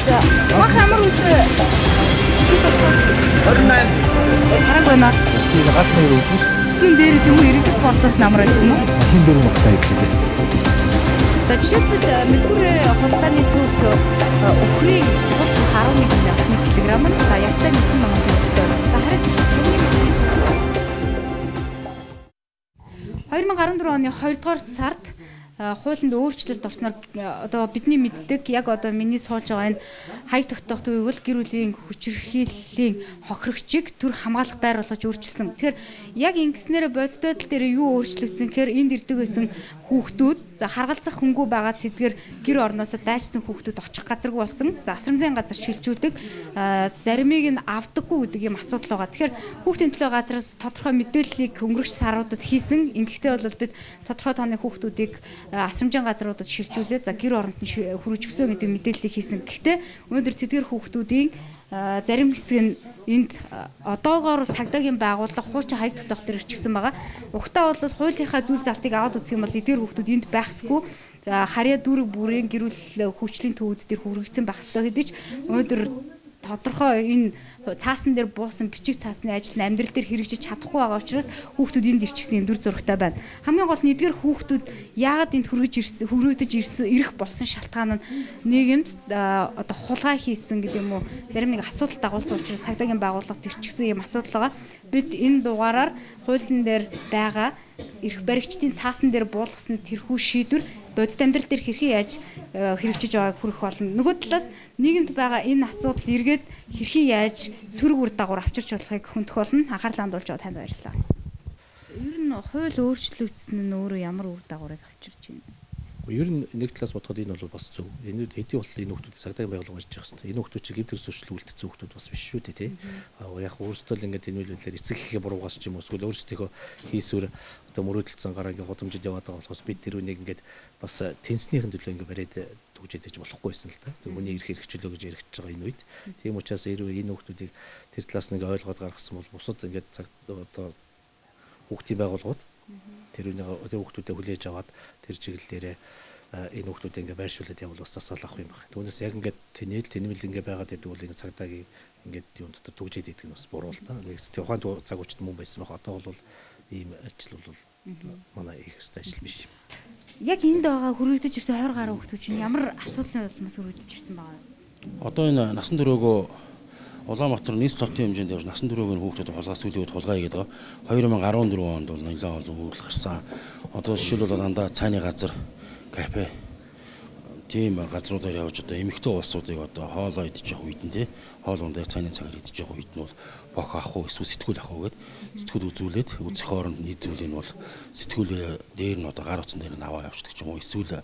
Мах ямар үгүй. 28. Хараг байна. Тийм гал нэр өгсөн. Үсэн дээр юм уу иргэдэх борлоос намраад юм уу? Машин дээр махтай идлээ. За жишээлбэл Меркур худалдааны төвд өхрийн цул 11 кг нь за ястай 9 мянган төгрөгтэй. За харин таны 2014 оны 2 дугаар сард хуулинд өөрчлөлт орсноор одоо бидний мэддэг яг одоо миний сууж байгаа энэ хаяг тогтоох төвийг бол гэр бүлийн хүчирхийллийн хохирогчийг төр хамгаалах байр болгож өөрчилсөн. Тэгэхээр яг ингэснээр бодит байдал дээр юу өөрчлөгдсөн гэхээр энд ирдэг байсан хүүхдүүд за харгалзах хөнгүү байгаа тэдгээр гэр орноосоо дайчсан хүүхдүүд очих газаргүй болсон. За асрамжийн газар шилжүүлдэг, заримыг нь авдаггүй гэдэг юм асуудал байгаа. Тэгэхээр хүүхдийн төлөө газраас тодорхой мэдээллийг өнгөрөх саруудад хийсэн. Ингэхдээ бол бид тодорхой тооны хүүхдүүдийг асрамжийн газруудад шилжүүлээд за гэр оронд нь хүрэж өгсөн гэдэг мэдээллийг хийсэн. Гэхдээ өнөөдөр тэдгээр хүүхдүүдийн зарим хэсэг нь энд одоогоор цагдаагийн байгууллага хуучин хаяг тогтоох дээр ирчихсэн байгаа. Угтаа бол хуулийнхаа зүйл залтыг аваад үзэх юм бол эдгээр хүүхдүүд энд байхсгүй харьяа дүүрэг бүрийн гэр бүл хөгжлийн төвүүд дээр хүргэсэн байх ёстой хэдий ч өнөөдөр тодорхой энэ цаасан дээр буусан бичиг цаасны ажил нь амьдрал дээр хэрэгжиж чадахгүй байгаа учраас хүүхдүүд энд ирчихсэн юм дүр зурагтай байна. Хамгийн гол нь эдгээр хүүхдүүд яагаад энд хүргэж ирсэн, хүрэгдэж ирсэн, ирэх болсон шалтгаан нь нийгэмд одоо хулгай хийсэн гэдэг юм уу, зарим нэг асуудал дагуулсан учраас цагдаагийн байгууллагад ирчихсэн юм асуудал байгаа. Бид энэ дугаараар хуулийн дээр байгаа эрх баригчдын цаасан дээр буулгасан тэрхүү шийдвэр бодит амьдрал дээр хэрхэн яаж хэрэгжиж байгааг хүрэх болно. Нөгөө талаас нийгэмд байгаа энэ асуудал эргээд хэрхэн яаж сөрөг үр дагавар авчирч болохыг хөндөх болно. Анхаарлаа хандуулж байгаа танд баярлалаа. Ер нь хууль өөрчлөгдсөн нь өөрөө ямар үр дагаврыг авчирч байна? Ер нь нэг талаас бодоход энэ бол бас зөв. Энэ хэдий бол энэ хүүхдүүд цагдаагийн байгууллага ажиллаж байгаа хэвээр. Энэ хүүхдүүд чи гэмт хэрэг зөрчил үлдсэн хүүхдүүд бас биш шүү дээ, тий. Яг өөрсдөө л ингээд энэ үйлдэлээр эцэг эхээ буруугаас ч юм уу эсвэл өөрсдийнхөө хийсвэр одоо мөрөөдөлцөн гараа ингээд гудамжид яваад байгаа болохоос бид тэр үнийг ингээд бас тэнцнийхэн төлөө ингээд бариад түгжээд иж болохгүй байсан л да. Тэр хүний эрх хэрэгчлөө гэж яригдж байгаа энэ үед. Тийм учраас энэ хүүхдүүдийг тэр талаас нэг ойлгоод гаргасан бол бусад ингээд цаг одоо хүүхдийн байгууллагууд тэр хүүхдүүдэд хүлээж аваад тэр чиглэлээрээ энэ хүүхдүүдээ ингээ байршуулад явбал бас засаал авах юм байна. Түүнээс яг ингээд тэнэл тэнмэл ингээ байгаад байдаг бол ингээ цагдаагийн ингээд юм дотор түгжээд идэх нь бас буруу л да. Нэг тухайн цаг үчид мөн байсан байх. Одоо бол ийм ажил бол манай их өстэй ажил биш. Яг энд байгаа хүрэгдэж ирсэн 20 гаруй хүүхдүүд чинь ямар асуудлын улмаас хүрэгдэж ирсэн байгаа вэ? Одоо энэ насан туршид Улаанбаатар нийт хотын хэмжээнд явж насан туршийн хүүхдүүд хулгай сүүлийн үед хулгай хийгээд байгаа. 2014 онд бол нэлээд олон үйлдэл гарсан. Одоо жишээлбэл дандаа цайны газар, кафе тийм газруудаар явж одоо эмэгтэй улсуудыг одоо хоолоо идэж явах үед нь тий хоол ундаа цайны цагаар идэж явах үед нь бол бох авах уу эсвэл сэтгүүл авах уу гэд сэтгүүл үзүүлээд үзэх хооронд нийт зүйлийг нь бол сэтгүүл дээр нь одоо гар утсан дээр нь аваа явчихдаг ч юм уу эсвэл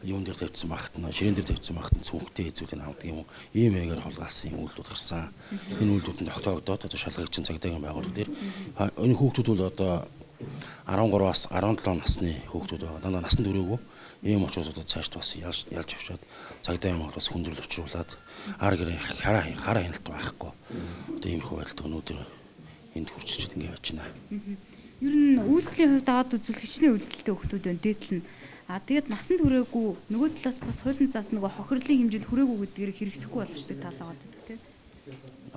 юун дээр тавьсан багт нь ширээн дээр тавьсан багт нь цүнхтэй зүйлийг авдаг юм уу ийм маягаар хулгайлсан юм үйлдэл гарсан. Энэ үйлдэлүүд нь тогтоогдоод одоо шалгагчийн цагдаагийн байгууллага дээр энэ хүүхдүүд бол одоо 13-аас 17 насны хүүхдүүд байгаа. Дандаа насан туршаагүй. Ийм учраас одоо цаашд бас ялж авчаад цагдаа юм бас хүндрэл учруулад ар гэрээ хараа хяналт байхгүй. Одоо иймэрхүү байдалд өнөөдөр энд хүрч ирчээд ингэ байж байна. Ер нь үйлдэлийн хувьд аваад үзвэл хичнээн үйлдэлтэй хүүхдүүд байна. Дээдл нь. А тэгээд насан туршаагүй нөгөө талаас бас хуулийн заас нөгөө хохирлын хэмжээнд хүрээгүй гэдгээр хэрэгсэхгүй болчихдаг тал байгаа гэдэг тийм.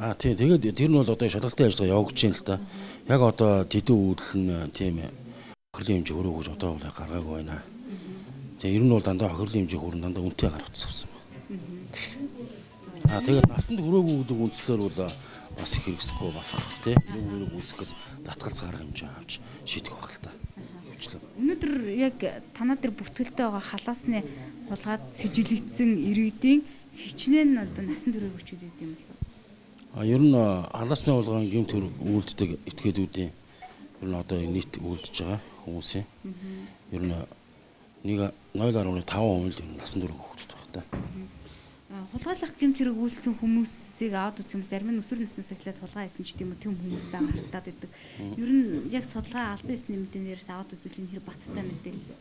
А тийм тэгээд тэр нь бол одоо шалгалтын ажиллагаа явагдаж байна л да. Яг одоо тэдэн үйлдэл нь тийм хохирлын хэмжээ хүрээгүй гэж одоо бол гаргаагүй байна. Тэгээ ер нь бол дандаа хохирлын хэмжээ хүрэн дандаа үнэтэй гаргацсан юм. А тэгээд насанд хүрээгүй гэдэг үндслээр бол бас их хэрэгсэхгүй болох тийм нэг үүрэг үүсгэхээс татгалз гарах хэмжээ авч шийдэх байх л та. Өнөөдөр яг танаа дээр бүртгэлтэй байгаа халаасны хулгайд сэжилэгдсэн иргэдийн хичнээн нь одоо насан туршаагүйчүүд байд юм болов уу? А ер нь халаасны хулгайн гэмт хэрэг үйлддэг этгээдүүдийн ер нь одоо нийт үйлдэж байгаа хүмүүсийн ер нь нэг 0.5% л насан турш хүүхдүүд байх та. Хулгайлах гэмт хэрэг үйлдсэн хүмүүсийг аваад үзэх юм зарим нь өсвөр наснаас эхлээд хулгай хийсэн ч тийм үү тийм хүмүүс байгаа харагдаад байдаг. Ер нь яг судалгаа албан ёсны мэдээлэлээс аваад үзвэл энэ хэр баттай мэдээлэл.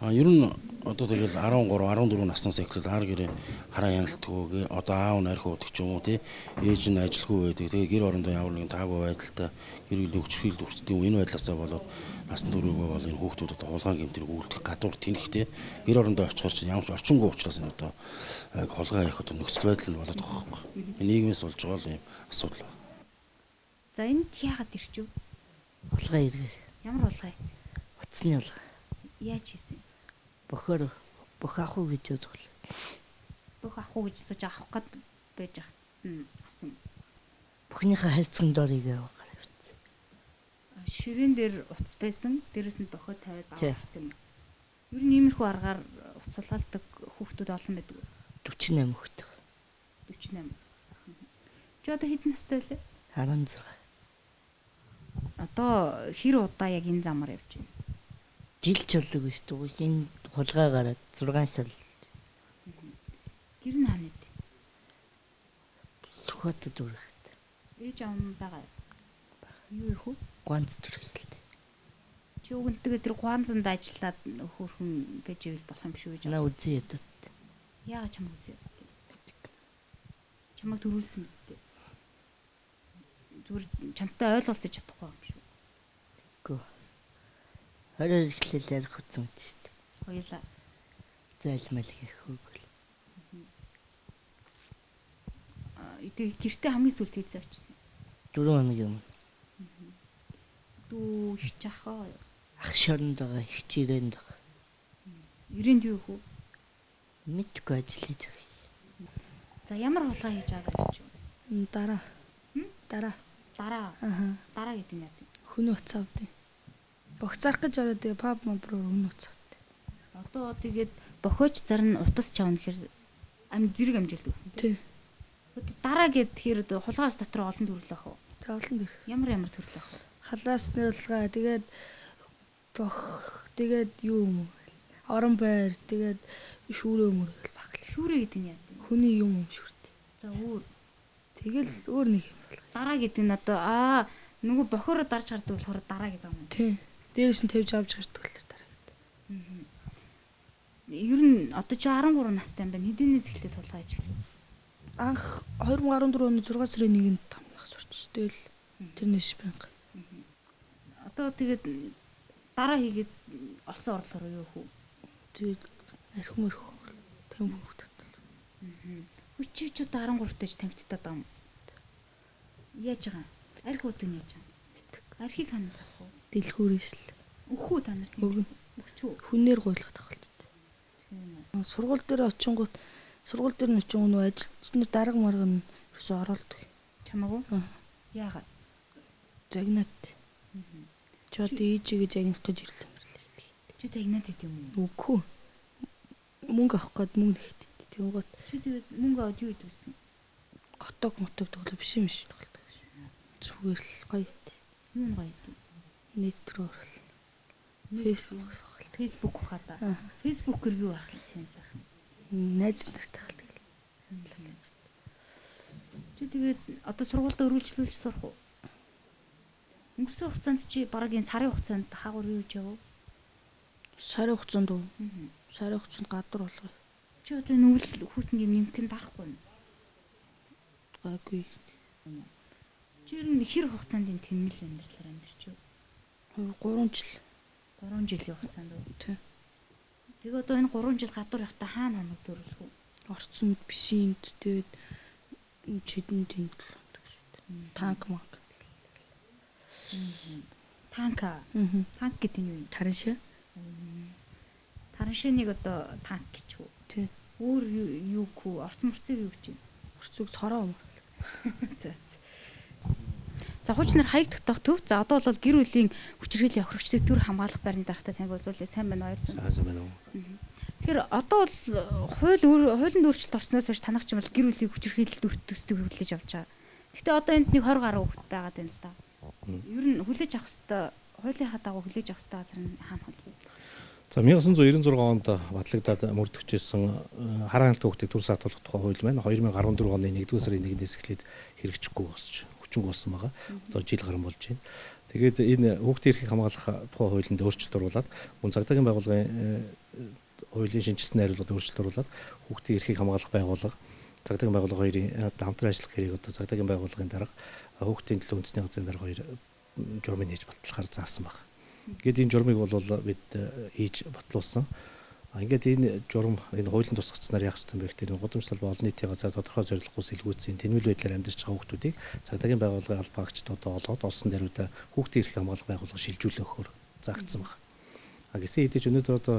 А ер нь Одоо тэгэл 13 14 наснаас эхлээд ар гэрээ хараа хяналтгүй одоо аав нь архи уудаг ч юм уу тий ээж нь ажилгүй байдаг. Тэгээ гэр орондоо ямар нэгэн таагүй байдалтай гэр бүлийн хүчирхийлэлд өртдөг юм энэ байдлаасаа болоод насанд хүрээгүй бол энэ хүүхдүүд одоо хулгайн гэмтэрэг үйлдэх гадуур тэнхтэй гэр орондоо очихоор чинь ямар ч орчингүй учраас энэ одоо хулгай хийх одоо нөхцөл байдал нь болоод байгаа байхгүй. Энэ нийгмээс болж байгаа л юм асуудал байна. За энд яагаад ирчв? Хулгай эргээр. Ямар хулгай? Утасны хулгай. Яаж хийсэн? Бохор бох авах уу гэж бодвол. Бох авах уу гэж сууж авах гээд байж авсан. Бохныхаа хайцсан дорыг авах гараа явцсан. Ширээн дээр утас байсан. Дээрээс нь бохоо тавиад авах гэсэн. Ер нь иймэрхүү аргаар утас хулгайлдаг хүүхдүүд олон байдаг. 48 хүүхэд. 48. Чи одоо хэдэн настай вэ? 16. Одоо хэр удаа яг энэ замаар явж байна? Жил чулууг биш дүүс энэ хулгай гараад 6 сар. Гэр нь хаана вэ? Сүхбаатар дүрхт. Ээж аав нь байгаа юу? Юу их үү? Гуанз дүрхэлт. Чи үгэнтэйгээ тэр гуанзанд ажиллаад хөөрхөн байж ивэл болох юм шүү гэж. Наа үзье ядаад. Яагаад чамайг үзье ядаад? Чамайг төрүүлсэн биз дээ. Зүгээр чамтай ойлголцож чадахгүй юм шүү. Үгүй. Хороор эхлээл ярих хүсэн мэт шүү дээ. Хоёулаа. Зайлмал хийх үгүй. Тэгээ гэртээ хамгийн сүүлд хийсэн очсон. 4 хоног юм. Дүү их ах аа. Ах шоронд байгаа, их чирээнд байгаа. Ирээнд юу хүү? Мэдгүй ажил хийж байгаа шээ. За ямар хулгай хийж байгаа гэж вэ? Дараа. Дараа. Дараа. Аа. Дараа гэдэг нь яа вэ? Хүний утас авдیں۔ Богцаах гэж ороод тэгээ паб моб руу хүн утас авдیں۔ Одоо тэгээд бохооч зар нь утас чавна гэхэр ам зэрэг амжилт өгөх. Тий. Дараа гэхээр хулгай ус дотор олон төрөл ах уу? Тэг олон төрөл. Ямар ямар төрөл ах вэ? Халаасны хулгай, тэгээд бох, тэгээд юу юм? Орон байр, тэгээд шүүрээ мөргөл баг. Шүүрээ гэдэг нь яа вэ? Хүний юм юм шүртэй. За өөр. Тэгэл өөр нэг юм болох. Дараа гэдэг нь одоо нөгөө бохороо дарж гардаг болохоор дараа гэдэг юм. Тий. Дээрээс нь тавьж авч гардаг л дараа гэдэг. Ер нь одоо чи 13 настай юм байна. Хэдийнээс эхлээд хулгай хийж эхлэв? Анх 2014 оны 6 сарын 1-нд тамгах сурч. Тэгэл тэрнээс байнга. Одоо тэгээд дараа хийгээд олсон орлогоор юу хүү? Тэгээд арх мөрх тамхи хөвгдөд. Хүч чи одоо 13 тааж тамхитаад байгаа юм. Яаж байгаа? Арх уудаг нь яаж байгаа? Архийг ханаас авах уу? Дэлгүүрээс л. Өгөх үү та нарт? Өгнө. Өгч үү? Хүнээр гуйлгах тохиолдолтой. Сургууль дээр очингууд сургууль дээр нь очин нөө ажилчны дарга марга нь ерөөсөө оролдог. Чамаагүй? Яагаад? Загнаад. Чи одоо ээжигээ загнах гэж ирлээ мэрлээ. Чи загнаад идэв юм уу? Үгүй. Мөнгө авах гээд мөнгө нэгтээд. Тэнгуут. Чи тэгээд мөнгө аваад юу идвэсэн? Готог мотог тоглоо биш юм шиг тоглодог. Зүгээр л гоё ит. Юу нь гоё ит? Нийт рүү орол. Facebook сахал. Facebook ухаадаа. Facebook-ээр юу ах юм сайхан? Найз нартай хал тэгэл. Чи тэгээд одоо сургуульд өргөлжлүүлж сурах уу? Өнгөрсөн хугацаанд чи бараг энэ сарын хугацаанд хаагур юу хийж явав? Сарын хугацаанд уу? Сарын хугацаанд гадуур болгоё. Чи одоо нүгэл хүүтэн юм нэмхэн дарахгүй юу? Гайгүй. Чи ер нь хэр хугацаанд энэ тэнмэл амьдралаар амьдарч юу? 3 жил. 3 жилийн хугацаанд уу? Тий. Тэгээ одоо энэ 3 жил гадуур явахдаа хаана хоног дөрүүлэх үү? Орцонд, бишинд тэгээд чидэнд тэнд л хоног шүү дээ. Танк манк. Танка. Танк гэдэг нь юу юм? Тараншаа. Тараншааныг одоо танк гэж үү? Тий. Өөр юу гүү? Орцон морцыг юу гэж юм? Орцыг цороо өмөр. За. За хуучнаар хаяг дотоох төв. За одоо бол гэр бүлийн хүчирхийллийн хохирогчдыг төр хамгаалах байрны дарагтай таньг уулзуулъя. Сайн байна уу? Баяр заа. Сайн байна уу? Тэгэхээр одоо бол хуулинд өөрчлөлт орсноос хойш танах ч юм бол гэр бүлийн хүчирхийлэлд өрт төсдөг хүлээж авч байгаа. Гэхдээ одоо энд нэг 20 гаруй хүүхэд байгаад байна л да. Ер нь хүлээж авах хэвээр хуулийнхаа дагуу хүлээж авах хэвээр газар нь хаана вэ? За 1996 онд батлагдаад мөрдөгчсэн хараа хяналт хүүхдийг төр саатуулах тухай хууль маань 2014 оны 1-р сарын 1-ээс эхлээд хэрэгжихгүй босч хүчингүй болсон байгаа. Одоо жил гарan болж байна. Тэгээд энэ хүүхдийн эрхийг хамгаалах тухай хуулинд өөрчлөлт оруулаад мөн цагдаагийн байгууллагын хуулийн шинжилсэн найруулгад өөрчлөлт оруулаад хүүхдийн эрхийг хамгаалах байгууллага, цагдаагийн байгууллага хоёрын хамтран ажиллах хэрэг одоо цагдаагийн байгууллагын дарга, хүүхдийн төлөө үндэсний газрын дарга хоёр журмыг хийж батлахаар заасан баг. Ингээд энэ журмыг бол бид хийж батлуулсан. Ингээд энэ журам энэ хуулийн тусгацнаар яах ёстой юм бэ гэхээр гудамж талбай олон нийтийн газар тодорхой зорилгогүй сэлгүүцийн тэнүүл байдлаар амьдарч байгаа хүүхдүүдийг цагдаагийн байгууллагын албан агчид одоо олоод олсон даруйда хүүхдийн эрхийг хамгаалах байгууллага шилжүүлэх өгөхөөр заагдсан баг. А гэсэн хэдий ч өнөөдөр одоо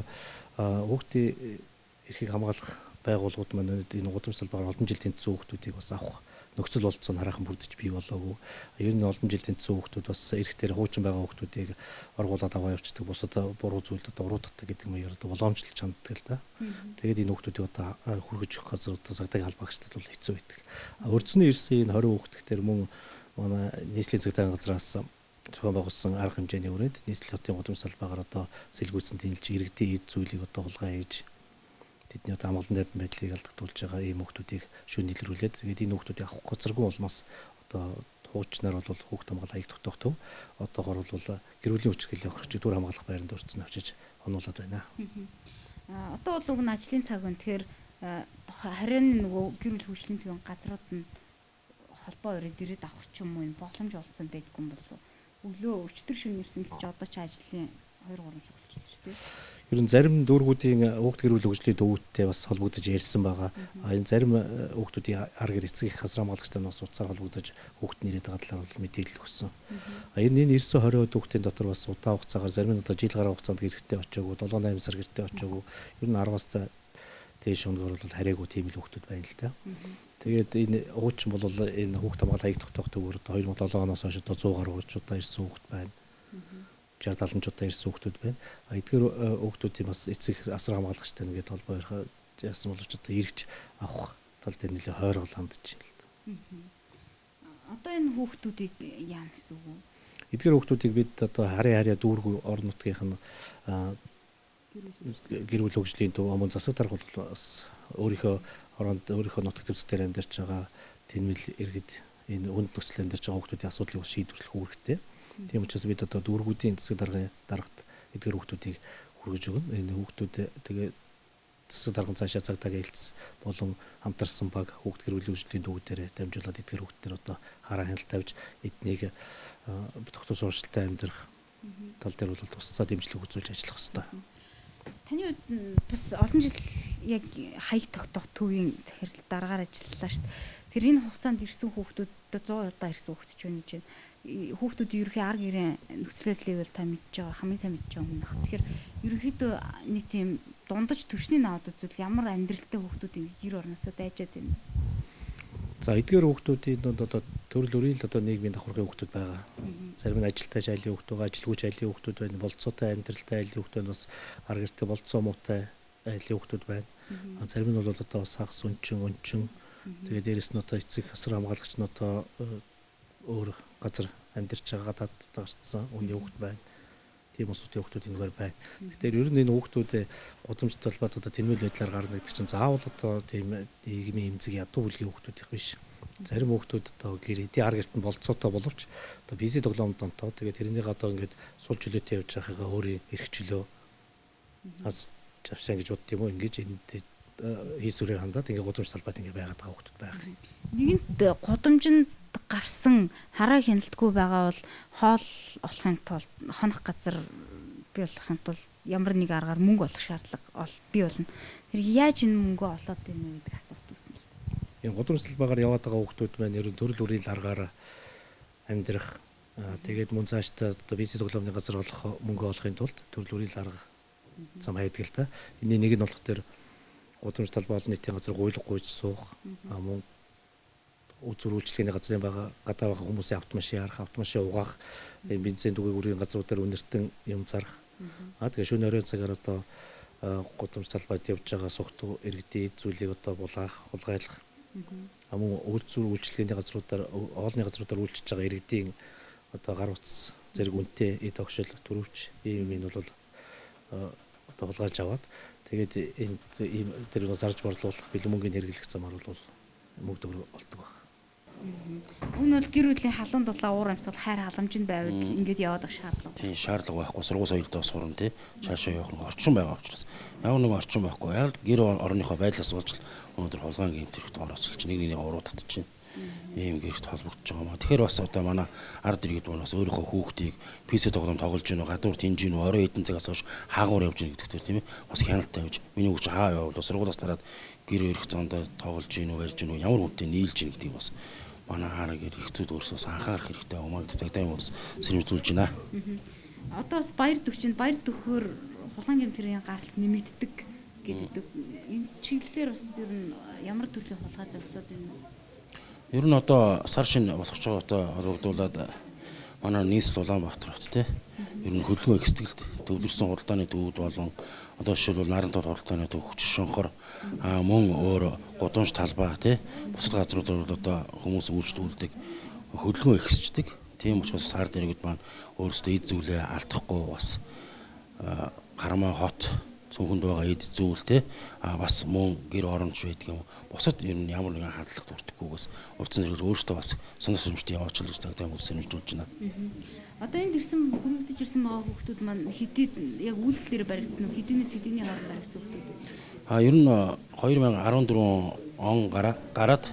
хүүхдийн эрхийг хамгаалах байгууллагууд маань энэ гудамж талбайгаар олон жил тэнцсэн хүүхдүүдийг бас авах нөхцөл болцоо нь хараахан бүрдэж бий болоогүй. Ер нь олон жил тэнцсэн хүүхдүүд бас эрх дээр хуучин байгаа хүүхдүүдийг оргуулад аваа явчихдаг, бусад буруу зүйлд одоо урууддаг гэдэг маягаар одоо боломжлож ханддаг л да. Тэгээд энэ хүүхдүүдийг одоо хүргэж өгөх газар одоо цагдаагийн албаагчдад бол хэцүү байдаг. Өрдсөний ирсэн энэ 20 хүүхдээр дээр мөн манай нийслэлийн цагдаагийн газраас зохион байгуулсан арга хэмжээний хүрээнд нийслэл хотын гудамж талбайгаар одоо сэлгүүцэн тэнэлж иргэдийн эд зүйлийг одоо хулгай хийж тэдний одоо амгалан тайван байдлыг алдагдуулж байгаа ийм хүүхдүүдийг шөнө илрүүлээд тэгээд энэ хүүхдүүдийг авах газаргүй улмаас одоо хуучнаар бол хүүхд хамгаалал хаяг тогтоох төв одоогор бол гэр бүлийн хүчирхийллийн хохирогчийг түр хамгаалах байранд өртсөн очиж онуулаад байна. Одоо бол уг нь ажлын цаг байна. Тэгэхээр харин нөгөө гэр бүлийн хөгжлийн төвийн газрууд нь холбоо өрөөд ирээд авах ч юм уу юм боломж олцсон байдгүй юм болов уу? Өглөө өчтөр шөнө ирсэн гэж одоо чи ажлын 2-3 цаг болчихлоо шүү дээ. Ер нь зарим дүүргүүдийн хүүхд гэр бүлийн хөгжлийн төвүүдтэй бас холбогдож ярьсан байгаа. Энэ зарим хүүхдүүдийн ар гэр эцэг их хасар хамгаалагчтай нь бас утсаар холбогдож хүүхд нь ирээд байгаа талаар бол мэдээлэл өгсөн. Энэ ирсэн 20 хүүхдийн дотор бас удаан хугацаагаар зарим нь одоо жил гаруй хугацаанд гэртээ очиагүй, 7-8 сар гэртээ очиагүй. Ер нь 10-аас дээш хоногор бол хараагүй тийм л хүүхдүүд байна л да. Тэгээд энэ уучин бол энэ хүүхд хамгаалал хаяг тогтоох төвөөр одоо 2007 оноос хойш одоо 100 гаруй удаа ирсэн хүүхд байна. 60 70 удаа ирсэн хүүхдүүд байна. Эдгээр хүүхдүүдийн бас эцэг асар хамгаалагчтай нэгээд холбоо ярих яасан боловч одоо эргэж авах тал дээр нэлээ хойргол хандж байна л да. Одоо энэ хүүхдүүдийг яана гэсэн үг үү? Эдгээр хүүхдүүдийг бид одоо харьяа дүүргүү орон нутгийнх нь гэр бүл хөгжлийн төв мөн засаг дарга бол бас өөрийнхөө оронд өөрийнхөө нутаг дэвсгэр амьдарч байгаа тэнмэл иргэд энэ хүнд нөхцөл амьдарч байгаа хүүхдүүдийн асуудлыг бас шийдвэрлэх үүрэгтэй. Тийм учраас бид одоо дүүргүүдийн засаг даргын дарагт эдгээр хүүхдүүдийг хүргэж өгнө. Энэ хүүхдүүд тэгээ засаг дарган цаашаа цагдаагаа хэлц болон хамтарсан баг хүүхд гэр бүлийн хөгжлийн төвүүдээр дамжуулаад эдгээр хүүхдээр одоо хараа хяналт тавьж эднийг тогтвор суурьшилтай амьдрах тал дээр бол тусцаа дэмжлэг үзүүлж ажиллах ёстой. Таны хувьд бас олон жил яг хаяг тогтоох төвийн захирал дараагаар ажиллалаа шүү дээ. Тэр энэ хугацаанд ирсэн хүүхдүүд одоо 100 удаа ирсэн хүүхд ч байна гэж байна. Хүүхдүүдийн ерөнхий ар гэрийн нөхцөлөдлийг бол та мэдж байгаа, хамгийн сайн мэдж байгаа хүн баг. Тэгэхээр ерөнхийдөө нэг тийм дундаж төвшний навд үзвэл ямар амьдралтай хүүхдүүд ингэ гэр орноосоо дайжаад байна. За эдгээр хүүхдүүдийн дунд одоо төрөл бүрийн л одоо нийгмийн давхаргын хүүхдүүд байгаа. Зарим нь ажилтай айлын хүүхдүүд байгаа, ажилгүй айлын хүүхдүүд байна, болцоотой амьдралтай айлын хүүхдүүд байна, бас ар гэртээ болцоо муутай айлын хүүхдүүд байна. Зарим нь бол одоо сагс өнчин тэгээ дээрэс нь одоо эцэг асар хамгаалагч нь одоо өөр газар амьдарч байгаа гадаад одоо гарцсан үний хүүхд байна. Тийм усуудын хүүхдүүд энэгээр байна. Тэгэхээр ер нь энэ хүүхдүүд гудамж талбайд одоо тэнүүл байдлаар гарна гэдэг чинь заавал одоо тийм нийгмийн эмзэг ядуу бүлгийн хүүхдүүд их биш. Зарим хүүхдүүд одоо гэр эдийн ар гэрт нь болцоотой боловч одоо бизи тоглоомд донтоо тэгээ тэрнийг одоо ингээд сул чөлөөтэй явж байхыгаа өөрийн эрх чөлөө аз жавшаа гэж бодд юм уу ингэж энд хийсвэрээр хандаад ингээд гудамж талбайд ингээд байгаад байгаа хүүхдүүд байх. Нэгэнт гудамжинд гарсан хараа хяналтгүй байгаа бол хоол олохын тулд хонох газар бий болохын тулд ямар нэг аргаар мөнгө олох шаардлага бий болно. Тэр яаж энэ мөнгөө олоод байна вэ гэдэг асуулт үүснэ л дээ. Энэ гудамж талбайгаар яваад байгаа хүүхдүүд маань ер нь төрөл бүрийн л аргаар амьдрах тэгээд мөн цаашдаа одоо бизнес тоглоомны газар олох мөнгө олохын тулд төрөл бүрийн л арга зам хайдаг л та. Энэний нэг нь болох тэр гудамж талбай олон нийтийн газар гуйлга гуйж суух мөн үзүр үйлчилгээний газрын байгаа гадаа байгаа хүмүүсийн автомашин харах, автомашин угаах, бензин түгээг үргийн газруудаар үнэртэн юм зарах. Тэгээ шөнө оройн цагаар одоо гудамж талбайд явж байгаа сугт иргэдийн эд зүйлийг одоо булаах, хулгайлах. Мөн үйлдвэр үйлчилгээний газруудаар оолны газруудаар үйлчилж байгаа иргэдийн одоо гар утас зэрэг үнэтэй эд огшил, төрөвч ийм юм бол одоо хулгайлж аваад тэгээд энэ ийм тэр зарж борлуулах, бэлэн мөнгөний хэрэглэх замаар бол мөнгө төгрөг олдог баг. Үүн бол гэр бүлийн халуун дулаа уур амьсгал хайр халамжинд байвал ингээд яваад байх шаардлага. Тийм, шаардлага байхгүй. Сургууль соёлдоо сурна тий. Цаашаа явах нэг орчин байгаа учраас ямар нэгэн орчин байхгүй. Яг л гэр орныхоо байдлаас болж өнөөдөр хулгайн гэмт хэрэгт орооцолж нэг нэгнийг уруу татчихна. Ийм гэрт холбогдож байгаа юм. Тэгэхээр бас одоо манай ард иргэд маань бас өөрийнхөө хүүхдийг PC тоглоом тоглож гинүү, гадуур тэнж гинүү, орой хэдэн цагаас хойш хаагуур явж гин гэдэгтэр тийм ээ. Бас хяналттай явж. Миний хүүхд хаа явбал сургуулиас тараад гэр өрөх зондоо тоглож гинүү, барьж гинүү, ямар хүнтэй нийлж гин гэдгийг бас манай хаараг их зүйд өөрсдөөс анхаарах хэрэгтэй юм аа гэдэг цагдаа юм бас сэрэмжлүүлж байна. Одоо бас баяр дөхчин, баяр дөхөөр хулгайн гэмт хэргийн гаралт нэмэгддэг гэдэг. Энэ чиглэлээр бас ер нь ямар төрлийн хулгай зохиолууд юм бэ? Ер нь одоо сар шинэ болох ч байгаатай холбогдуулаад манай нийслэл Улаанбаатар хот тий. Ер нь хөдөлгөөн их сэтгэлд төвлөрсөн худалдааны төвүүд болон одоо жишээлбэл Нарантууд худалдааны төв, Хүч Шонхор, мөн өөр гудамж талбай тий. Бусад газруудаар бол одоо хүмүүс үйлчлүүлдэг, хөдөлгөөн ихсчдэг. Тийм учраас сар дэргэд маань өөрсдөө эд зүйлээ алдахгүй бас Хармаа хот цүнхэнд байгаа эд зүйл те бас мөн гэр оромж байдаг юм. Бусад ер нь ямар нэгэн хандлага дуртахгүйгээс урьдчилан зэрэг өөртөө бас санал сэрэмжтэй явуулж цагдаа хүмүүс сэрэмжлүүлж байна. Одоо энд ирсэн хүрэгдэж ирсэн байгаа хүүхдүүд маань хэдий яг үйлдэлээр баригдсан уу? Хэдийнээс хэдийний хооронд баригдсан хүүхдүүд вэ? Ер нь 2014 он гараад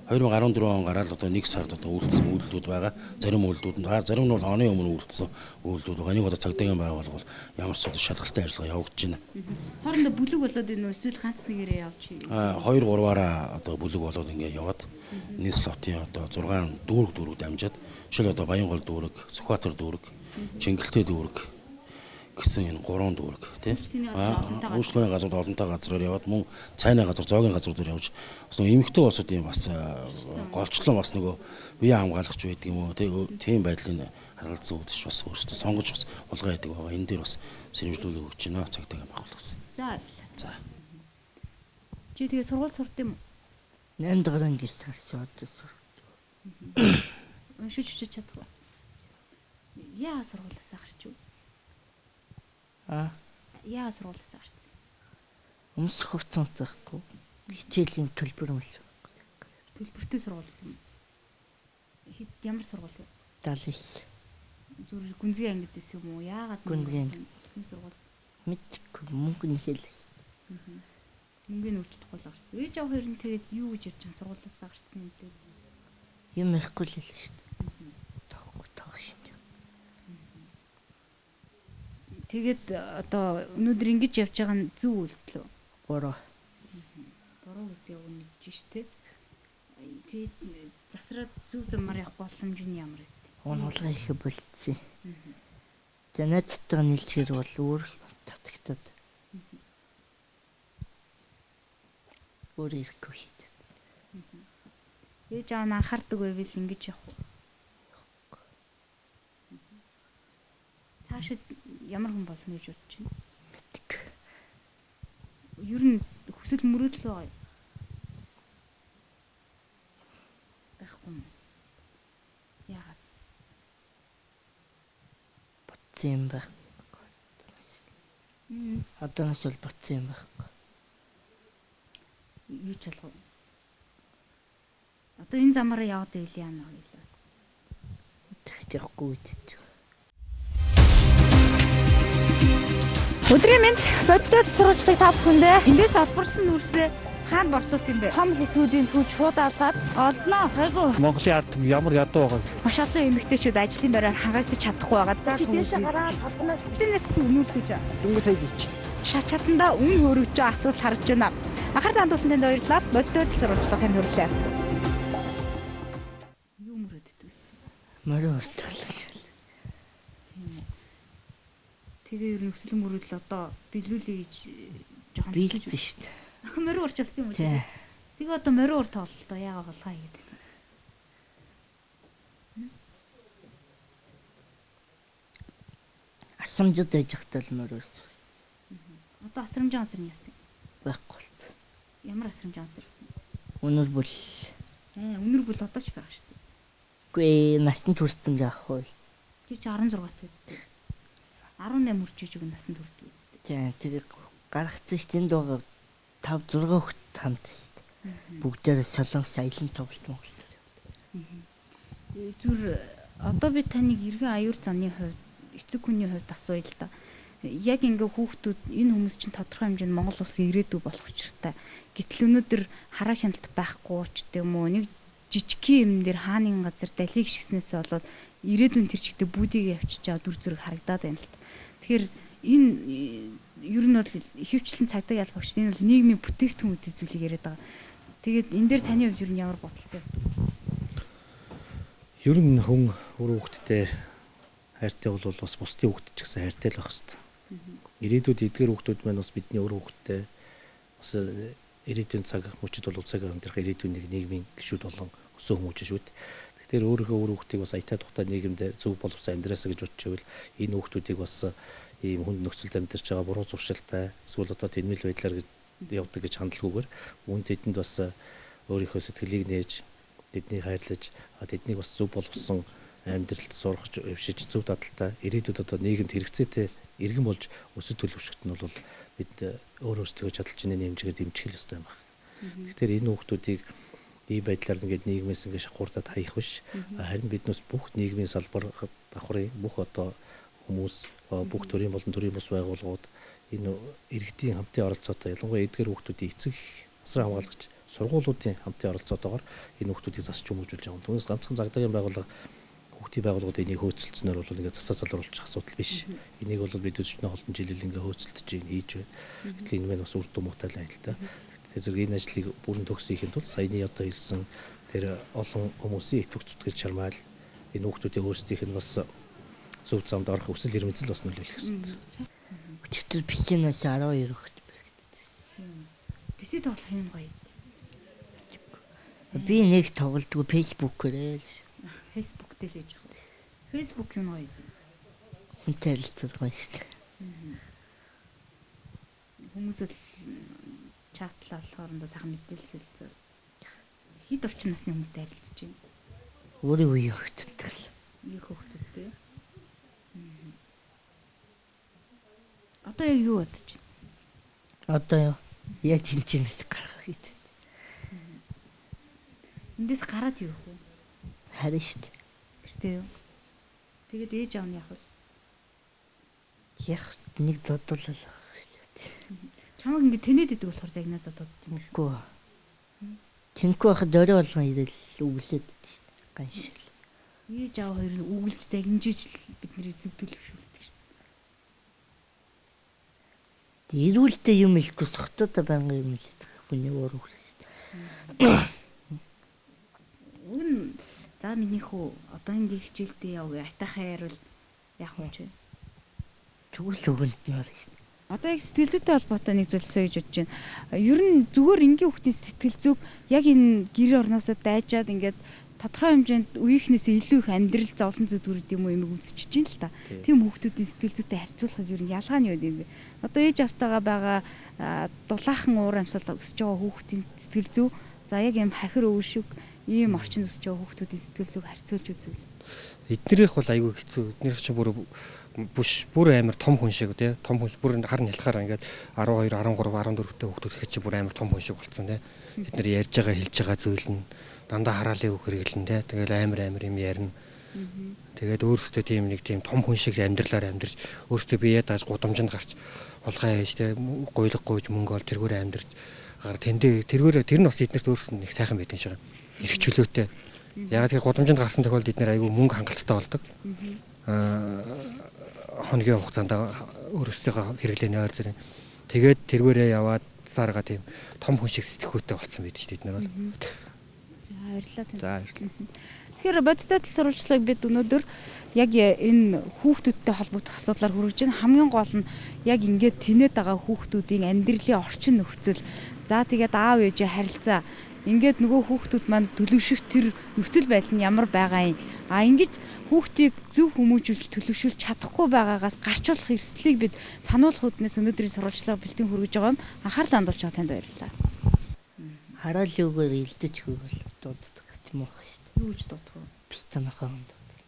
2014 он гараад одоо 1 сард одоо үйлдэлсэн үйлдэлүүд байгаа. Зарим үйлдэлүүд нь зарим нь бол оны өмнө үйлдэлсэн үйлдэлүүд байгаа. Энийг одоо цагдаагийн байгууллага бол ямар ч зүйл шалгалтай ажиллагаа явагдаж байна. Хоорондоо бүлэг болоод энэ эсвэл ганц нэгээрээ явж 2 3-аараа одоо бүлэг болоод ингээ яваад нийслэл хотын одоо 6 дүүрэг дамжаад жишээл одоо Баянгол дүүрэг, Сүхбаатар дүүрэг, Чингэлтэй дүүрэг гэсэн энэ 3 дүүрэг тий. Үйлчлэгийн газрууд олонтой газраар яваад мөн цайны газар, зоогийн газар дээр явж бас нөгөө эмэгтэй улсуудын бас голчлон бас нөгөө бие хамгаалагч байдаг юм уу тий. Тийм байдлыг харгалзан үзэж бас өөрсдөө сонгож бас хулгай хийдэг байгаа. Энэ дээр бас сэрэмжлүүлэг өгч байна цагдаагийн байгууллагаас. За. За. Чи тэгээ сургууль сурд юм уу? 8 дугаар ангиас гарсан одоо сур. Уншиж өчөж чадах уу? Яа сургуулиасаа гарч юу? Яа сургуулиасаа гарч? Өмсөх хувцас муцахгүй. Хичээлийн төлбөр мөл. Төлбөртэй сургууль юм. Хэд ямар сургууль вэ? 79. Зүгээр гүнзгий ангид байсан юм уу? Яагаад гүнзгий ангид сургууль? Мэдгүй мөнгө нэхэлсэн. Мөнгөний өвчтөхгүй л гарсан. Ээж аав хоёр нь тэгээд юу гэж ярьж байгаа сургуулиасаа гарсан юм дээ. Юм ярихгүй л хэлсэн шүү дээ. Тоохгүй тоох шин. Тэгээд одоо өнөөдөр ингэж явж байгаа нь зөв үйлдэл үү? Буруу. Буруу гэдэг үг нэгж штэ. Тэгээд засраад зөв замаар явах боломж нь ямар вэ? Уун хулгай их болцсон. За найзтайгаа нийлжээр бол өөр татагтаад. Өөр ирэхгүй шийдэв. Ээж аав нь анхаардаг байвал ингэж явах уу? Цаашид ямар хүн болно гэж бодож байна? Мэддэг. Ер нь хүсэл мөрөөдөл байгаа юу? Байхгүй юм. Яагаад? Ботсон юм байхгүй. Одоноос бол ботсон юм байхгүй. Юу ч алга. Одоо энэ замаараа яваад байл яана хоёлаа. Тэгж явахгүй гэж. Өдрийн мэнд бодиттой сургуучлалыг та бүхэндээ эндээс олборлсон нүрсээ хаана борцуулт юм бэ? Том хэсгүүдийн түүж шууд авлаад олдноо. Хайгуу. Монголын ард ямар ядуу байгаа вэ? Маш олон эмэгтэйчүүд ажлын байраар хангагдаж чадахгүй байгаа. Чи дээшээ гараад толгоноос тэрнээс нүрсэж. Дөнгөж сая хийчих. Шат чатандаа үн хөрөгч асуудал харагдж байна. Анхаарал хандуулсан танд баярлалаа. Бодиттой сургуучлал танд хүрэлээ. Юу мөрөддөг вэ? Морин урталж. Тийм үү. Тэгээ ер нь өсөл мөрөдөл одоо биелүүлэе гэж жоохон биелсэн шүү дээ. Морин урч болсон юм уу? Тэгээ одоо морин ур тоглолтоо яагаад болгоо гэдэг. Асрамжид байж байхдаа л морин урсан. Одоо асрамжийн газар нь яасан? Байхгүй болсон. Ямар асрамжийн газар байсан? Үнэр бүл. Үнэр бүл одоо ч байгаа шүү дээ. Үгүй ээ, насанд хүрсэн гэж аах уу. Тэр чи 16 таа үстэй. 18 хүрч иж үг насанд хүрдэг үстэй. Тийм, тэгээ гаргацсан чинь дууга 5 6 хүүхэд хамт шүү дээ. Бүгдээрээ солонгос аялан тоглолт Монголд явдаг. Зүр одоо би таныг иргэн аюур заны хувьд, эцэг хүний хувьд асууя л да. Яг ингээ хүүхдүүд энэ хүмүүс чинь тодорхой хэмжээнд Монгол улсын ирээдүй болох учиртай. Гэтэл өнөөдөр хараа хяналт байхгүй ч гэдэм үү, нэг жижигхэн юм дээр хааны газар далийг шигснээсээ болоод ирээдүйн тэр чигтээ бүүдийг явчиж байгаа дүр зураг харагдаад байна л та. Тэгэхээр энэ ер нь бол ихэвчлэн цагдаа ялбагч энэ бол нийгмийн бүтээгдэхүүн зүйлийг яриад байгаа. Тэгээд энэ дээр таны хувьд ер нь ямар бодолтой вэ? Ер нь хүн өөр хүүхэдтэй хайртай бол бас бусдын хүүхэд ч гэсэн хайртай л байх хэвээр. Ирээдүйд эдгээр хүүхдүүд маань бас бидний өөр хүүхэдтэй бас ирээдүйн цаг мөчид бол цаг амьдрах ирээдүйн нэг нийгмийн гишүүд болон өсөө хүмүүж шүү дээ. Тэгэхээр өөрийнхөө өөр хүүхдийг бас аятай тухтай нийгэмд зөв боловсон амьдраасаа гэж бодож байвал энэ хүүхдүүдийг бас ийм хүнд нөхцөлд амьдарч байгаа буруу зуршилтай эсвэл одоо тэнмэл байдлаар явдаг гэж хандлаггүйгээр үүн тэдэнд бас өөрийнхөө сэтгэлийг нээж тэднийг хайрлаж тэднийг бас зөв боловсон амьдралд сургаж өвшиж зөв дадалтай ирээдүйд одоо нийгэмд хэрэгцээтэй иргэн болж өсөж төлөвшөхт нь бол бид өөр өөрсдөө чадalж байгаа хэмжээгээр дэмжих л ёстой юм байна. Тэгэхээр энэ хүүхдүүдийг ийм байдлаар ингээд нийгмээс ингээд шахуурдаад хаях биш. Харин биднээс бүх нийгмийн салбар давхрын бүх одоо хүмүүс бүх төрийн болон төрийн бус байгууллагууд энэ иргэдийн хамтын оролцоотой ялангуяа эдгээр хүүхдүүдийн эцэг асран хамгаалагч сургуулиудын хамтын оролцоотойгоор энэ хүүхдүүдийг засч хүмүүжүүлж байгаа. Түүнээс ганцхан цагдаагийн байгууллага хүүхдийн байгууллагууд энийг хөөцөлдснөөр бол ингээд засаа залруулчих асуудал биш. Энийг бол бид өчнөө олон жилийн ингээд хөөцөлдөж хийж байна. Гэтэл энэ мэн бас үр дүн муутай л айл та. Тэгэхээр зэрэг энэ ажлыг бүрэн төгсөхийн тулд саяны одоо хэлсэн тэр олон хүмүүсийн итгэх зүтгэл чармаал энэ хүүхдүүдийн өөрсдийнх нь бас зөв замд орох өсөл ирмэцэл бас нөлөөлөх ёстой. Өчигдөр PC-наас 12 хүүхэд бэрхтсэн. PC тоглох юм гоё. Би нэг тоглодгүй Facebook-ээр л. Facebook дээр л хийж байгаа. Facebook юм гоё. Хүнтэй харилцах гоё шүү дээ. Хүмүүс л чатлал хоорондоо сайхан мэдээлэл солилцоо. Хэд орчим насны хүмүүстэй харилцаж байна? Өөрийн үеийн хүүхдүүдтэй л. Үеийн хүүхдүүдтэй. Одоо яг юу бодож байна? Одоо юу? Яаж энэ чинээс гарах гэж. Эндээс гараад юу вэ? Харин шүү дээ. Гэртээ юу? Тэгээд ээж аав нь яах вэ? Яг нэг зодуулал. Чамаг ингэ тэнэд идэг болохоор загнаа зодод юм шүү. Үгүй. Тэнхүү байхад орой болгон ирэл үглээд идэв шүү дээ. Ганшил. Ээж аав хоёр нь үгэлж загнажиж л бидний зөвтгөл өвшүүлдэг шүү дээ. Эрүүлдэ юм хэлэхгүй сохтуудаа байнга юм хэлээд байгаа. Хүний уур үр шүү дээ. Уг нь за миний хүү одоо ингэ хичээлдээ яв гэ атайхаа яриул яах вэ чи? Тэгвэл өгөнд нь орно шүү дээ. Одоо яг сэтгэл зүйтэй холбоотой нэг зүйлсээ гэж бодож байна. Ер нь зүгээр энгийн хүүхдийн сэтгэл зүйг яг энэ гэр орноосоо дайжаад ингээд тодорхой хэмжээнд үеийнхнээсээ илүү их амьдрал зовлон зүдгүүрд юм уу юм өмсөж чинь л та. Тийм хүүхдүүдийн сэтгэл зүйтэй харьцуулахад ер нь ялгаа нь юу юм бэ? Одоо ээж автайгаа байгаа дулаахан уур амьсгал өсөж байгаа хүүхдийн сэтгэл зүй за яг юм хахир өвөл шиг ийм орчинд өсөж байгаа хүүхдүүдийн сэтгэл зүйг харьцуулж үзвэл эднэрийнх бол айгүй хэцүү. Эднэрийнх чинь бүр амар том хүн шиг тий. Том хүн бүр хар нялхаар ингээд 12, 13, 14-тэй хүүхдүүд ихэд чи бүр амар том хүн шиг болцсон тий. Тэд нар ярьж байгаа, хэлж байгаа зүйл нь дандаа хараалын үг хэрэглэн тий. Тэгэл амар юм ярина. Тэгээд өөрсдөө тийм нэг тийм том хүн шиг амьдралаар амьдарч өөрсдөө бие дааж гудамжинд гарч хулгай хийж тий гуйлга гуйж мөнгө ол тэргээр амьдарч гар тэндээ тэргээр тэр нь бас эднэрт өөрсөнд нэг сайхан байдаг шиг эрх чөлөөтэй. Яг тэр гудамжинд гарсан тохиолдолд эднэр айгүй мөнгө хангалттай болдог. Хоногийн хугацаанд өөрсдийнхөө хэрэглээний ойр зэрэг. Тэгээд тэргээрээ яваад сарга тийм том хүн шиг сэтгэхүйтэй болцсон байдаг шүү дээ эднэр бол. Баярлалаа танд. За баярлалаа. Тэгэхээр бодиттой тал сурвалжлагыг бид өнөөдөр яг энэ хүүхдүүдтэй холбогдох асуудлаар хүргэж байна. Хамгийн гол нь яг ингээд тэнэд байгаа хүүхдүүдийн амьдралын орчин нөхцөл. За тэгээд аав ээжээ харилцаа. Ингээд нөгөө хүүхдүүд маань төлөвшөх тэр нөхцөл байдал нь ямар байгаа юм. А ингэж хүүхдийг зөв хүмүүжүүлж төлөвшүүлж чадахгүй байгаагаас гарч болох эрсдлийг бид сануулах үүднээс өнөөдрийн сурвалжлага бэлтгэн хүргэж байгаа юм. Анхаарлаа хандуулж байгаа танд баярлалаа. Хараалын үгээр илдэж өгвөл дууддаг юм уу шүү дээ. Юу гэж дуудах вэ? Пистанахаа дууддаг.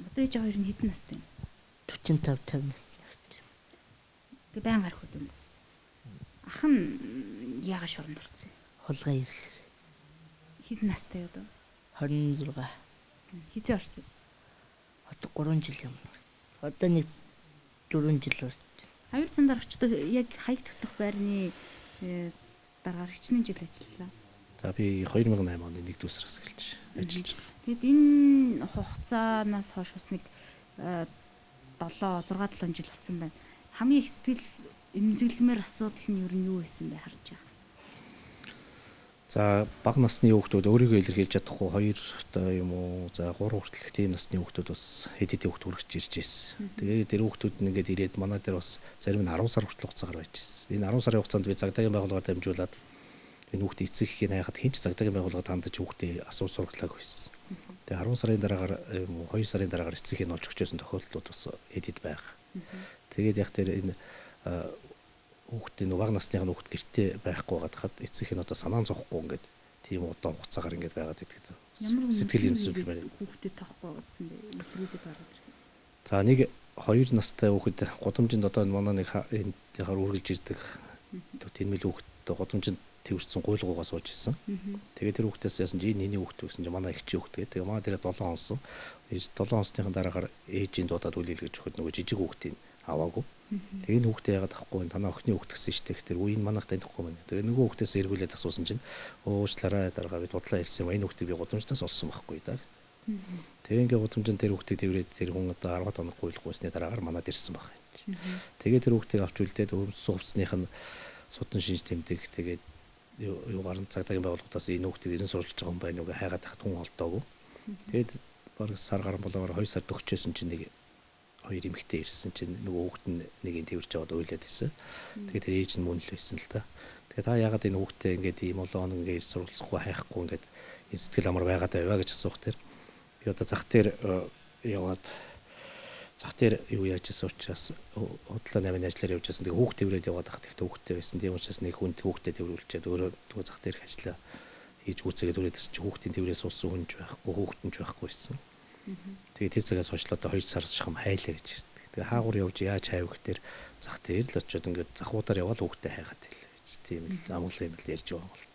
Одоо ээж хоёр нь хэдэн настай юм? 45 50 насны хүрч. Тэг байн гарах үү юм. Ах нь яагаад шоронд орсон юм? Хулгай ирэхээр. Хэдэн настай одоо? 26. Хизээ орсон? Одоо 3 жил юм. Одоо нэг 4 жил болж. Аюул зандар очдог яг хаяг тогтох байрны дараагаар хичнээн жил ажиллалаа. За би 2008 оны 1-р сараас эхэлж ажиллаж байгаа. Тэгэд энэ хугацаанаас хойш бас нэг 7 6 7 жил болсон байна. Хамгийн их сэтгэл эмзэглэмээр асуудал нь ер нь юу байсан бэ харж байгаа? За бага насны хүүхдүүд өөрийгөө илэрхийлж чадахгүй 2 одоо юм уу за 3 хүртэлх тийм насны хүүхдүүд бас хэд хэдэн хүүхд хүрэж ирж байсан. Тэгээд тэр хүүхдүүд нь ингээд ирээд манай дээр бас зарим нь 10 сар хүртэл хугацаагаар байж байсан. Энэ 10 сарын хугацаанд би цагдаагийн байгууллагаар дамжуулаад энэ хүүхдийн эцэг эхийн хайхад хэн ч цагдаагийн байгууллагад хандаж хүүхдээ асууж сургалаагүй байсан. Тэгээд 10 сарын дараагаар юм уу 2 сарын дараагаар эцэг эхийн олж өгчээсэн тохиолдлууд бас хэд хэд байх. Тэгээд яг тэр энэ хүүхдийн бага насныхын хүүхд гэртээ байхгүй байгаад хад эцэг нь одоо санаан зовхгүй ингээд тийм удаан хугацаагаар ингээд байгаад идэхэд сэтгэл эмзэглэл байна. Хүүхдэд тоохгүй гэсэн бэ? Илрүүлээд гараад ирэх. За нэг 2 настай хүүхэд гудамжинд одоо энэ манай нэг энэ яхаар үргэлж ирдэг тэнмэл хүүхэд гудамжинд тэрсэн гуйлгуугаа сууж исэн. Тэгээд тэр хүүхдээс яасан чи энэ миний хүүхэд гэсэн чи манай эгчийн хүүхэд гэдэг. Тэгээ манай дээрээ 7 онсон. 7 онсныхан дараагаар ээжийн дуудаад үл илгэж өгөхөд нөгөө жижиг хүүхдийг аваагүй. Тэгээ энэ хүүхдээ яагаад авахгүй вэ? Танаа охины хүүхд гэсэн шүү дээ. Тэр үе энэ манайх танихгүй байна. Тэгээ нөгөө хүүхдээс эргүүлээд асуусан чинь уучлаарай дараагаа би дудлаа хэлсэн юм. Энэ хүүхдийг би гудамжнаас олсон байхгүй да гэт. Тэгээ ингээ гудамжинд тэр хүүхдийг тэрврээд тэр хүн одоо 10 хоног гуйлгуйсны дараагаар манад ирсэн баг. Тэгээ тэр хүүхдийг авч үлдээд өмссөн хувцсных нь судан шинж тэмдэг тэгээд юугаар нь цагдаагийн байгууллагуудаас энэ хүүхдийг эрен сурвалжж байгаа юм байна уу гэж хайгаад тахад хүн олдоогүй. Тэгээд бараг сар гарan болоогоор 2 сар төгчөөсөн чинь нэг хоёр эмэгтэй ирсэн чинь нөгөө хүүхэд нь нэгийг тэрвэрч аваад уйлаад байсан. Тэгээд тэр ээж нь мөн л байсан л да. Тэгээд та яагаад энэ хүүхдээ ингээд ийм олон хоног ингээд сурвалжахгүй хайхгүй ингээд ийм сэтгэл амар байгаад байваа гэж асуух тэр. Би одоо зах дээр яваад зах дээр юу яаж исэн учраас худлаа 8-ны ажиллаар явж байсан. Тэгээд хүүхд тэрврээд яваад хахад их хүүхдтэй байсан. Тийм учраас нэг хүн хүүхдээ тэрвэрлчээд өөрөө нөгөө зах дээрх ажлаа хийж гүйцээгээд өрөөд ирсэн чинь хүүхдийн тэрврээ суусан хүн ч байхгүй, хүүхэд нь ч байхгүй байсан. Тэгээд тэр цагаас хойш л одоо 2 сар шахам хайлаа гэж ирдэг. Тэгээ хаагур явж яаж хайв гэхээр зах дээр л очиод ингээд захуудаар яваал хүүхдээ хайгаад байлаа гэж. Тийм л амгалан юм л ярьж байгаа юм бол.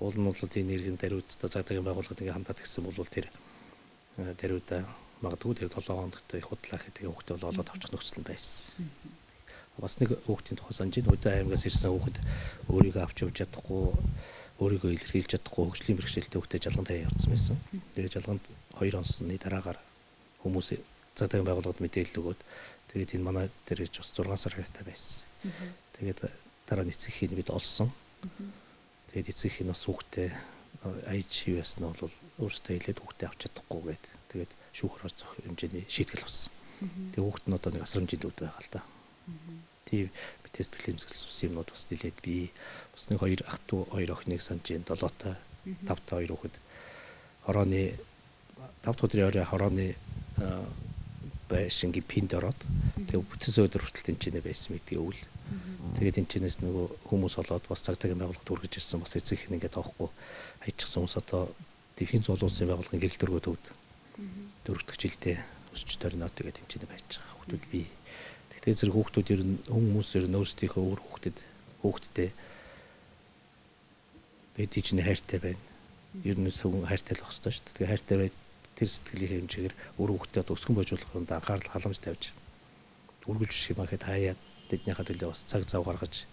Уул нь бол энэ иргэн даруйд одоо цагдаагийн байгууллагад ингээд хандаад гисэн бол тэр даруйдаа магадгүй тэр 7 хоногт их худлаа гэдэг хүүхдээ бол олоод авчих нөхцөл нь байсан. Бас нэг хүүхдийн тухай санаж байна. Хөдөө аймагаас ирсэн хүүхэд өөрийгөө авч явж чадахгүй, өөрийгөө илэрхийлж чадахгүй хөгжлийн бэрхшээлтэй хүүхдээ жалган таяа явуулсан байсан. Тэгээ жалганд 2 онсны дараагаар хүмүүс цагдаагийн байгууллагад мэдээлэл өгөөд тэгээд энэ манай дээр гэж бас 6 сар хайртай байсан. Тэгээд дараа нь эцэг эхийн бид олсон. Тэгээд эцэг эхийн бас хүүхдээ аяж юу яасан нь бол өөрсдөө хэлээд хүүхдээ авч чадахгүй гээд тэгээд шүүхэр орцох хэмжээний шийтгэл болсон. Тэгээд хүүхд нь одоо нэг асар хэмжээнд үд байгаа л да. Тийм битээ сэтгэл эмзэглэл сус юмнууд бас нилээд бий. Бас нэг хоёр ах トゥ хоёр охиныг санаж байна. 7-тай 5-тай хоёр хүүхэд хорооны 5 дахь өдрийн орой хорооны байшингийн пинд ороод тэгээ бүтэн өдөр хүртэл тэнцэнэ байсан гэдгийг өвөл. Тэгээд тэнцэнээс нөгөө хүмүүс олоод бас цагдаагийн байгууллагад хүргэж ирсэн бас эцэг их ингээд тоохгүй хайчихсан хүмүүс одоо дэлхийн зуул улсын байгууллагын гэрэл дөргөө төвд дөрөв дэх жилдээ өсч торноо тэгээд тэнцэнэ байж байгаа хүүхдүүд бий. Тэгэхээр зэрэг хүүхдүүд ер нь хүмүүс ер нь өөрсдийнхөө өөр хүүхдтэй тэгээд тийч нь хайртай байна. Ер нь хүн хайртай л байх ёстой шүү дээ. Тэгээ хайртай байд тэр сэтгэлийн хэмжээгээр өөр хүүхдэд одоо өсгөн божуулахад анхаарал халамж тавьж үргэлж юм ахэд хаяад тэднийхээ төлөө бас цаг зав гаргаж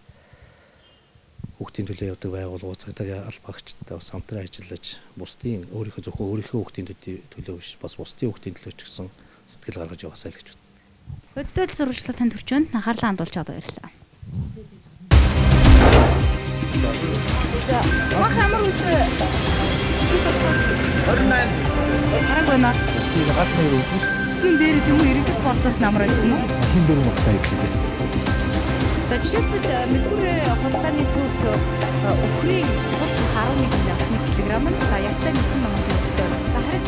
хүүхдийн төлөө явдаг байгууллагууд цагдаагийн албаагчтай бас хамтран ажиллаж бусдын өөрийнхөө зөвхөн өөрийнхөө хүүхдийн төлөө биш бас бусдын хүүхдийн төлөө ч гэсэн сэтгэл гаргаж яваасай л гэж боддог. Бодит сурвалжлага танд хүрч байна. Анхаарлаа хандуулж чад баярлалаа. Мах ямар үгүй 28. Хараг байна. Гал нэр өгөх. Үсэн дээр юм иргэдэх бодлоос намраад юм уу? Машин дөрөв багтаа ирлээ. За жишээлбэл Меркур худалдааны төвд өхрийн цул 11 кг нь за ястай 9 мянган төгрөгтэй. За харин